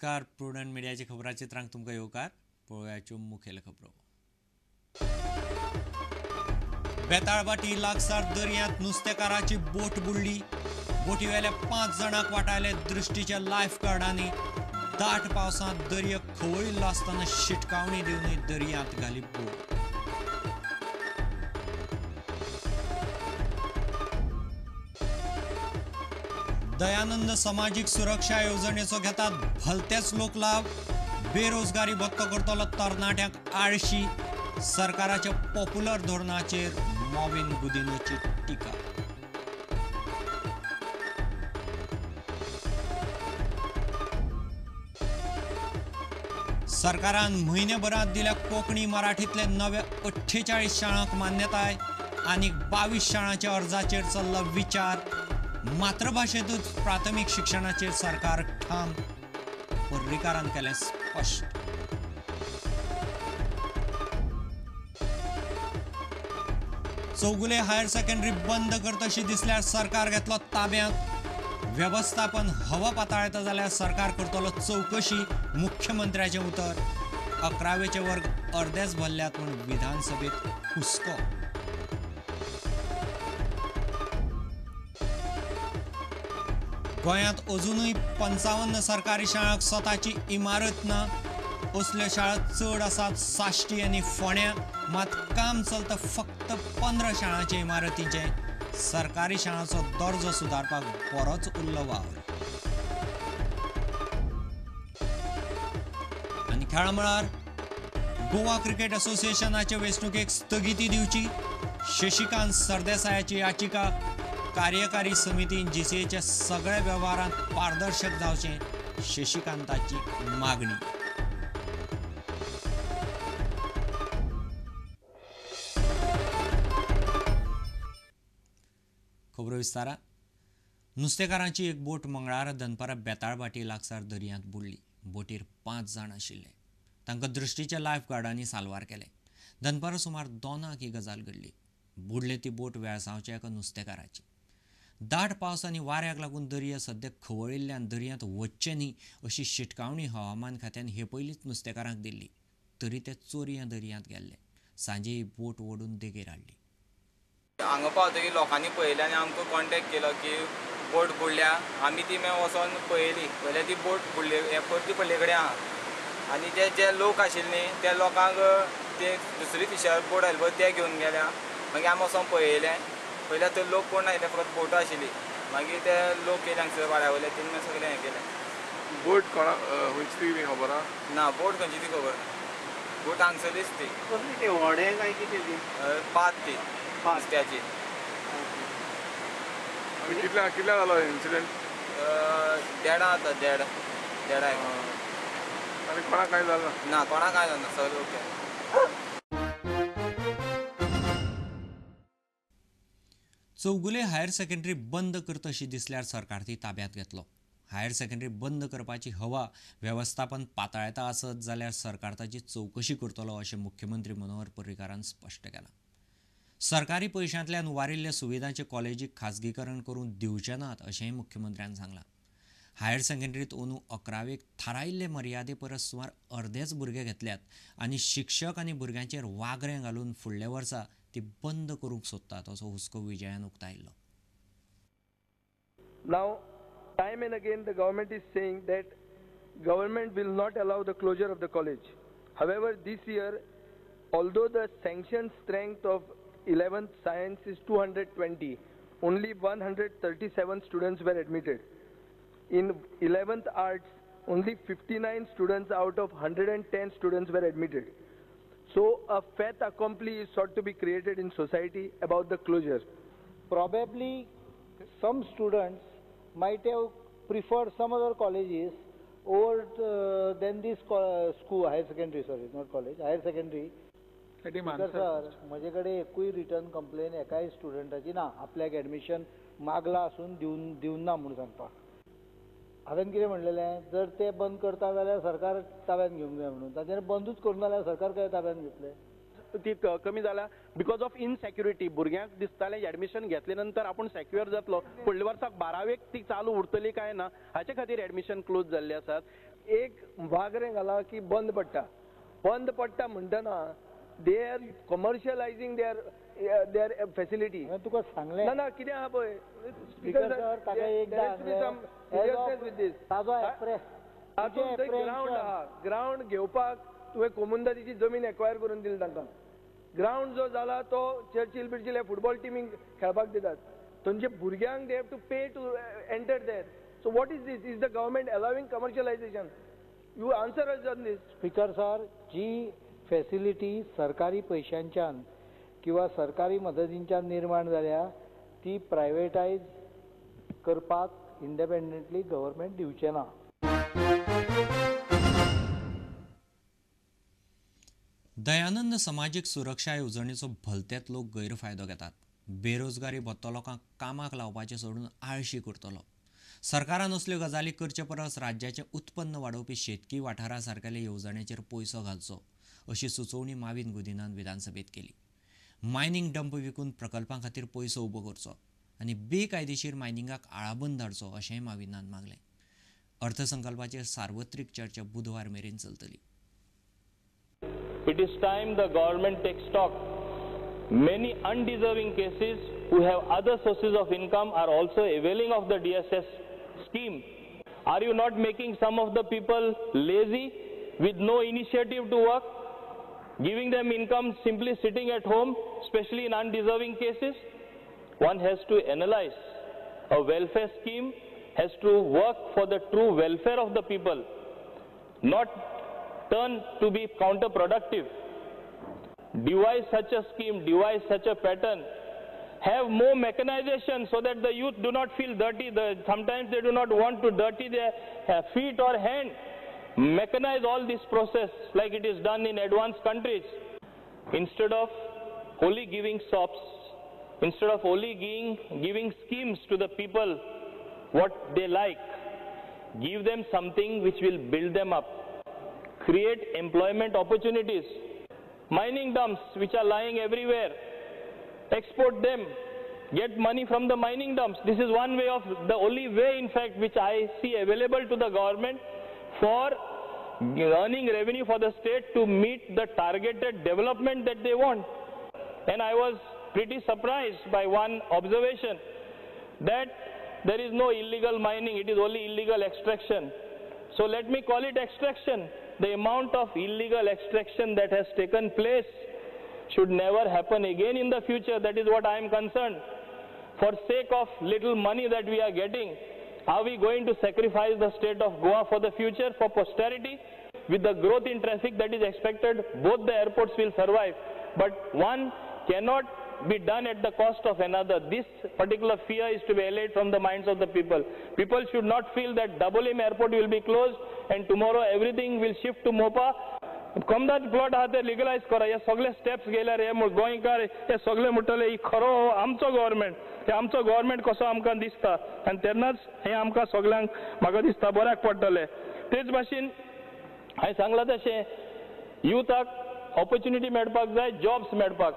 नमस्कार, प्रुडंट मिडियाच्या खबराचित्रांक तुमकां येवकार. पळोवयाच्यो मुखेल खबरो. बेताळबाटी लागसार दर्यांत नुस्तेकाराची बोट बुडली. बोटीवेल्या 5 जाणांक वाटायले दृश्टीच्या लायफ गार्डांनी. दाट पावसांत दर्या खवळिल्लो आसतना शिटकावणी दिवनूय दर्यांत घाली बोट. दयानंद समाजीक सुरक्षा येवजणेचो घेतात भलतेच लोक लाभ. बेरोजगारी भत्तो करतलो तरणाट्यांक आळशी. सरकाराच्या पॉप्युलर धोरणाचेर मॉविन गुदिनोची टिका. सरकारान म्हयनेभरांत दिल्या कोंकणी मराठींतले नव्या 48 शाळांक मान्यताय. आनी 22 शाळांच्या अर्जाचेर चल्ला विचार. मातृभाशेंतूच प्राथमीक शिक्षणाचेर सरकार ठाम. पर्रीकारान केलें स्पश्ट. चौगुले हायर सेकंडरी बंद करतशी दिसल्यार सरकार घेतलो ताब्यांत. वेवस्थापन हवा पाताळयता जाल्यार सरकार करतलो चवकशी. मुख्यमंत्र्याचें उतर. 11वेचे वर्ग अर्देच भरल्यात म्हूण विधानसभेत हुस्को. गोंयांत अजुनूय 55 सरकारी शाळांक स्वताची इमारत ना. असल्यो शाळा चड आसात साश्टी आनी फोंड्या. मात काम चलता फक्त 15 शाळांचे इमारतीचें. सरकारी शाळांचो दर्जो सुदारपाक बरोच उरलो वावर. आनी खेळा मळार गोवा क्रिकेट असोसिएशनाचे वेंचणुकेक स्थगिती दिवची. शशिकांत सरदेसायाची याचिका. कार्यकारी समितीन जीसीएच्या सगळ्या वेव्हारांत पारदर्शक जावचें शशिकांताची मागणी. खबरो विस्तारा. नुस्तेकारांची एक बोट मंगळारा दनपारा बेताळबाटी लागसार दर्यांत बुडली. बोटीर 5 जाण आशिल्ले. तांकां दृश्टीच्या लायफ गार्डांनी साल्वार केले. दनपारा सुमार 2 ही गजाल घडली. बुडले ती बोट वेळसांवच्या एका नुस्तेकाराची. दाट पावस आनी वाऱ्याक लागून दर्या सद्या खवळिल्ल्यान दर्यांत वचचें न्ही अशी शिटकावणी हवामान खात्यान हे पयलींच नुस्तेकारांक दिल्ली. तरी ते चोरयां दर्यांत गेल्ले. सांजे ही बोट ओडून देगेर हाडली. हांगा पावतकीर लोकांनी पळयलें आनी आमकां कॉन्टेक्ट केलो की बोट बुडल्या. आमी ती मागीर वचोन पळयली. पळयल्यार ती बोट बुडली परती पडले कडेन आहा. आनी ते जे लोक आशिल्ले न्ही त्या लोकांक ते दुसरी फिशर बोट आयली पळय ते घेवन गेल्या. मागीर आमी वचोन पळयलें. पळयल्यार थंय लोक कोण नाशिल्ले, फकत बोटां आशिल्ली. मागीर ते लोक येयले हांगसर वाड्या वयले, तेणी मागीर सगळें हें केलें. बोट कोणा खंयची ती खबर आहा? ना, बोट खंयची ती खबर ना. बोट हांगसरलीच ती. कसली ती, व्हडें काय कितें ती? पात ती नुस्त्याची. कितल्या कितल्या जालो इन्सिडंट? देडा जाता, देडा. आनी कोणाक कांय जालें ना? कोणाक कांय जालें ना, सगळें ओके. चौगुले हायर सेकंडरी बंद करतशी दिसल्यार सरकार ती ताब्यांत घेतलो. हायर सेकंडरी बंद करपाची हवा वेवस्थापन पाताळयता आसत जाल्यार सरकार ताची चवकशी करतलो अशें मुख्यमंत्री मनोहर पर्रीकारान स्पश्ट केलां. सरकारी पयशांतल्यान उबारिल्ल्या सुविधांचे कॉलेजीक खाजगीकरण करून दिवचे नात अशेंय मुख्यमंत्र्यान सांगलां. हायर सेकंडरीत अंदू 11वेक थारायिल्ले मर्यादे परस सुमार अर्देच भुरगे घेतल्यात आनी शिक्षक आनी भुरग्यांचेर वागरें घालून फुडल्या वर्सा ती बंद करूंक सोदतात असो हुस्को विजयान उक्तायल्लो. Now, time and again the government is saying that government will not allow the closure of the college. However, this year, although the sanctioned strength of 11th science is 220, only 137 students were admitted. In 11th arts, only 59 students out of 110 students were admitted. So a fait accompli is sought to be created in society about the closure. Probably some students might have preferred some other colleges over than this school, higher secondary, sorry, not college, higher secondary. Sir, म्हजे कडेन एकूय return complain एकाय स्टुडंटाची ना आपल्याक admission मागला आसून दिवन ना म्हूण सांगपाक. हांवें कितें म्हणलेलें, जर ते बंद करता जाल्यार सरकार ताब्यात घेवंक जाय म्हणून. ताचेर बंदूच करूं जाल्यार सरकार काय ताब्यात घेतलें? ती कमी जाला because of insecurity. भुरग्यांक दिसतालें एडमिशन घेतले नंतर आपूण सेक्युअर जातलो, फुडल्या वर्साक 12वेक ती चालू उरतली काय ना हाचे खातीर एडमिशन क्लोज जाल्ले आसात. एक वागरें घालां की बंद पडटा. बंद पडटा म्हणटना they are commercialising their their facility. तुका सांगलें ना ना कितें आहा पळय स्पीकर सर, ताका एकदां तातूंत ग्रावंड आहा. ग्रावंड घेवपाक तुवें कोमुंदादीची जमीन एक्वायर करून दिली तांकां. ग्रावंड जो जाला तो चर्चिल बिर्चिल ह्या फुटबॉल टिमींक खेळपाक दितात. थंयच्या भुरग्यांक they have to pay to enter there. So what is this? Is the government allowing commercialisation? You answer us on this. Speaker sir, ji facility सरकारी पयशांच्यान किंवा सरकारी मदतींच्यान निर्माण जाल्या ती प्रायवेटायज करपाक इंडिपेंडंटली गव्हर्मेंट दिवचें ना. दयानंद समाजीक सुरक्षा येवजणेचो भलत्यात लोक गैरफायदो घेतात. बेरोजगारी भत्तो लोकांक कामाक लावपाचें सोडून आळशी करतलो. सरकारान असल्यो गजाली करचे परस राज्याचें उत्पन्न वाडोवपी शेतकी वाठारा सारकेले येवजणेचेर पयसो घालचो अशी सुचोवणी माविन गुदिनान विधानसभेत केली. मायनिंग डंप विकून प्रकल्पां खातीर पयसो उबो करचो आनी बेकायदेशीर मायनिंगाक आळाबंद हाडचो अशेंय माविनान मागलें. अर्थसंकल्पाचेर सार्वत्रिक चर्चा बुधवार मेरेन चलतली. It is time the government takes stock. Many undeserving cases who have other sources of income are also availing of the DSS scheme. Are you not making some of the people lazy with no initiative to work, giving them income simply sitting at home, especially in undeserving cases? One has to analyze. A welfare scheme has to work for the true welfare of the people, not turn to be counterproductive. Devise such a scheme, devise such a pattern, have more mechanization so that the youth do not feel dirty. Sometimes they do not want to dirty their feet or hand. Mechanize all this process like it is done in advanced countries. Instead of only giving sops, instead of only giving schemes to the people what they like, give them something which will build them up. Create employment opportunities. Mining dumps which are lying everywhere, export them, get money from the mining dumps. This is one way of, the only way in fact which I see available to the government for earning revenue for the state to meet the targeted development that they want. And I was pretty surprised by one observation that there is no illegal mining, it is only illegal extraction. So let me call it extraction. The amount of illegal extraction that has taken place should never happen again in the future. That is what I am concerned. For sake of little money that we are getting, are we going to sacrifice the state of Goa for the future, for posterity? With the growth in traffic that is expected, both the airports will survive. But one cannot be done at the cost of another. This particular fear is to be allayed from the minds of the people. People should not feel that Dabolim airport will be closed and tomorrow everything will shift to Mopa. Comunidade plot आहा ते legalise करा. हे सगळे steps गेल्यार हे गोंयकार हे सगळे म्हणटले ही खरो आमचो गव्हर्मेंट, हे आमचो गव्हर्मेंट कसो आमकां दिसता आनी तेन्नाच हें आमकां सगळ्यांक म्हाका दिसता बऱ्याक पडटलें. तेच भाशेन हांवें सांगलां तशें युथाक ऑपॉर्च्युनिटी मेळपाक जाय, जॉब्स मेळपाक.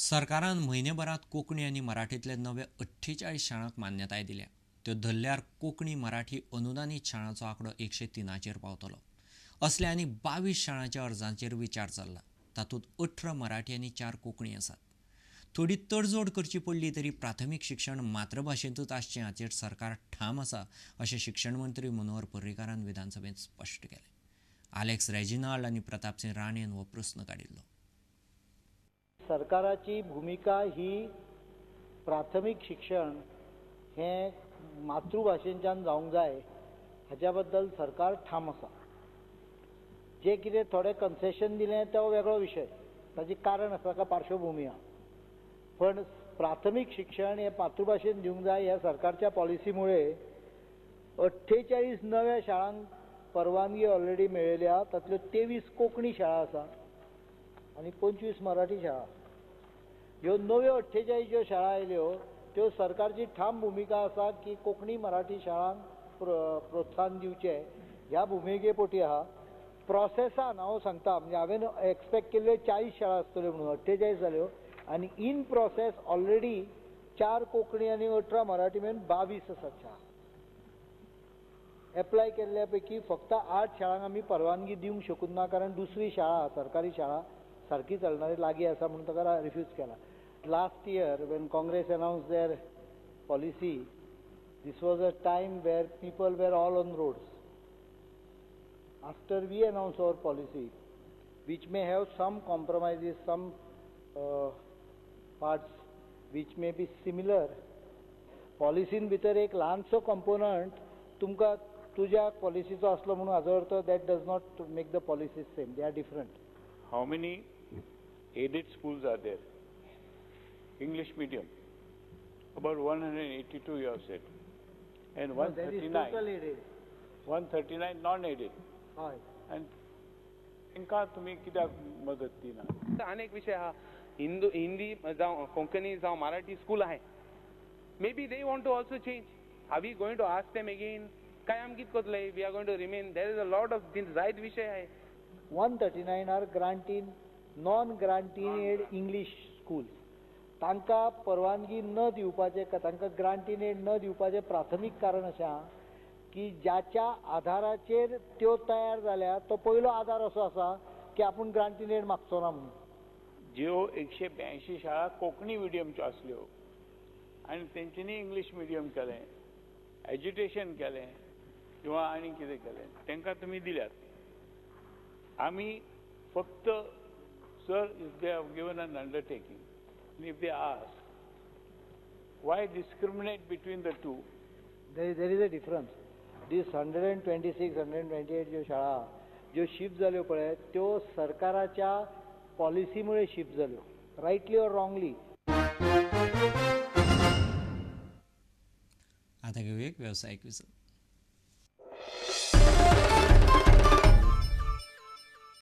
सरकारान म्हयनेभरात कोंकणी आनी मराठींतले नवे 48 शाळांक मान्यताय दिल्या. त्यो धरल्यार कोंकणी मराठी अनुदानीत शाळांचो आंकडो 103चेर पावतलो. असल्या आनी 22 शाळांच्या अर्जांचेर विचार चल्ला. तातूंत 18 मराठी आनी 4 कोंकणी आसात. थोडी तडजोड करची पडली तरी प्राथमीक शिक्षण मातृभाशेंतूच आसचें हाचेर सरकार ठाम आसा अशें शिक्षण मंत्री मनोहर पर्रीकारान विधानसभेंत स्पश्ट केलें. आलेक्स रेजिनाल्ड आनी प्रतापसिंह राणेन हो प्रस्न काडिल्लो. सरकाराची भुमिका ही प्राथमीक शिक्षण हें मातृभाशेंच्यान जावंक जाय हाच्या बद्दल सरकार ठाम आसा. जे कितें थोडें कन्सेशन दिलें तो वेगळो विशय, ताचें कारण आसा, ताका पार्श्वभुमी आसा. पण प्राथमीक शिक्षण हें मातृभाशेन दिवंक जाय ह्या सरकारच्या पॉलिसीमुळे 48 नव्या शाळांक परवानगी ऑलरेडी मेळयल्या. तातल्यो 23 कोंकणी शाळा आसा आनी 25 मराठी शाळा. ह्यो नव्यो 48 ज्यो शाळा आयल्यो त्यो सरकारची ठाम भुमिका आसा की कोंकणी मराठी शाळांक प्रोत्साहन दिवचें ह्या भुमिके पोटी आहा. प्रोसेसान हांव सांगता, म्हणजे हांवें एक्सपेक्ट केल्ल्यो 40 शाळा आसतल्यो म्हणून 48 जाल्यो आनी इन प्रोसेस ऑलरेडी 4 कोंकणी आनी 18 मराठी मेळून 22 आसात शाळा. एप्लाय केल्ल्या पैकी फक्त 8 शाळांक आमी परवानगी दिवंक शकूंक ना, कारण दुसरी शाळा सरकारी शाळा सारकी चलणारी लागीं आसा म्हणून ताका रिफ्यूज केला. Last year when Congress announce their policy, this was a time where people were all on roads. After we announce our policy, which may have some compromises, some parts which may be similar, पॉलिसीन भितर एक ल्हानसो component तुमकां तुज्या पॉलिसीचो आसलो म्हणून हाजो अर्थ that does not make the policies same, they are different. How many aided schools are there? English medium, about 182 you have said, and 139, 139 non-aided. हय. And तांकां तुमी कित्याक मदत दिना? आनी एक विशय आहा, हिंदू हिंदी जावं कोंकणी जावं मराठी स्कूल आहाय, maybe they want to also change. Are we going to ask them again? काय आमी कितें करतले? We are going to remain there is a lot of जायत विशय आहाय. 139 are grant in non grant in aid English schools. तांकां परवानगी न दिवपाचें, तांकां ग्रांट इन एड न दिवपाचें प्राथमीक कारण अशें आहा की ज्याच्या आधाराचेर त्यो तयार जाल्या तो पयलो आधार असो आसा की आपूण ग्रांट इन एड मागचो ना म्हणून. ज्यो 182 शाळा कोंकणी मिडियमच्यो आसल्यो आनी तेंच्यांनी इंग्लीश मिडियम केलें, एज्युकेशन केलें किंवा आनी कितें केलें, तांकां तुमी दिल्यात. आमी फक्त sir, if they have given an undertaking, if they ask why discriminate between the two, there is a difference. This 126 128 ज्यो शाळा ज्यो शिफ्ट जाल्यो पळय त्यो सरकाराच्या पॉलिसीमुळे शिफ्ट जाल्यो, रायटली ऑर रॉंगली. आता घेऊया एक व्यावसायिक विसव.